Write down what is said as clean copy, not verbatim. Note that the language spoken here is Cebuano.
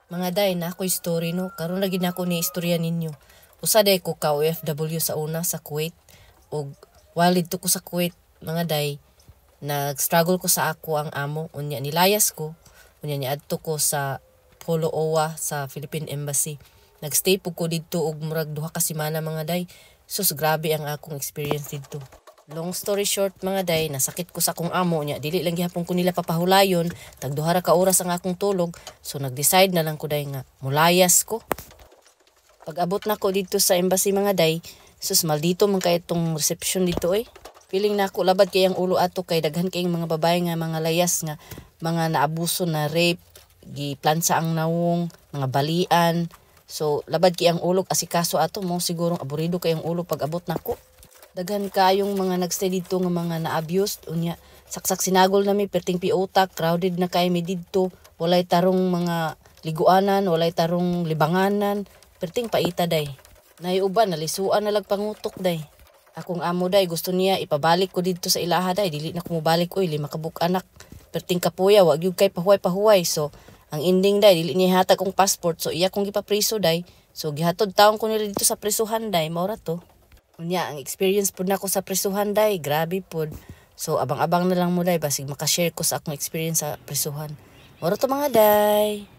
Mga day, naa ko'y story, no. Karon lagi na ako ni istorya ninyo. Usa day ko ka OFW sa una sa Kuwait. Og while didto ko sa Kuwait, mga day, nag-struggle ko sa ako ang amo. Unya nilayas ko. Unya niadto ko sa Polo Owa sa Philippine Embassy. Nagstay po ko didto og murag 2 ka semana, mga day. Sus, grabe ang akong experience didto. Long story short, mga day, nasakit ko sa akong amo niya. Dili lang gihapon ko nila papahulayon. Tag 2 ra ka oras ang akong tulog. So nag-decide na lang ko, day, nga mulayas ko. Pag abot na ko didto sa embassy, mga day, sus, maldito man kay itong reception didto eh. Feeling na ako labad kay ang ulo ato kay daghan kayong mga babae nga mga layas nga mga naabuso na, rape, giplansa ang nawong, mga balian. So labad kay ang ulo asikaso ato mo, sigurong aburido kay ang ulo pag abot nako. Daghan kayong mga nagstay didto nga mga na-abused. Unya saksak sinagol nami, perting piutak, crowded na kay mi didto, walay tarong mga liguanan, walay tarong libanganan, perting paita, day. Nay uban nalisuan na lag pangutok, day. Akong amo, day, gusto niya ipabalik ko didto sa ilaha, day. Dili na ko mobalik oy, lima ka anak. Perting kapuya, wa gyud kay pahuway-pahuway. So ang ending, day, dili niya hatag kong passport, so iya kong gipapriso, day. So gihatod taon ko nila didto sa prisuhan, day, mao ra to. Unya, ang experience pud nako sa prisuhan, day, grabe pud. So abang-abang na lang mo, day, basig makashare ko sa akong experience sa prisuhan. Mao ra to, mga day.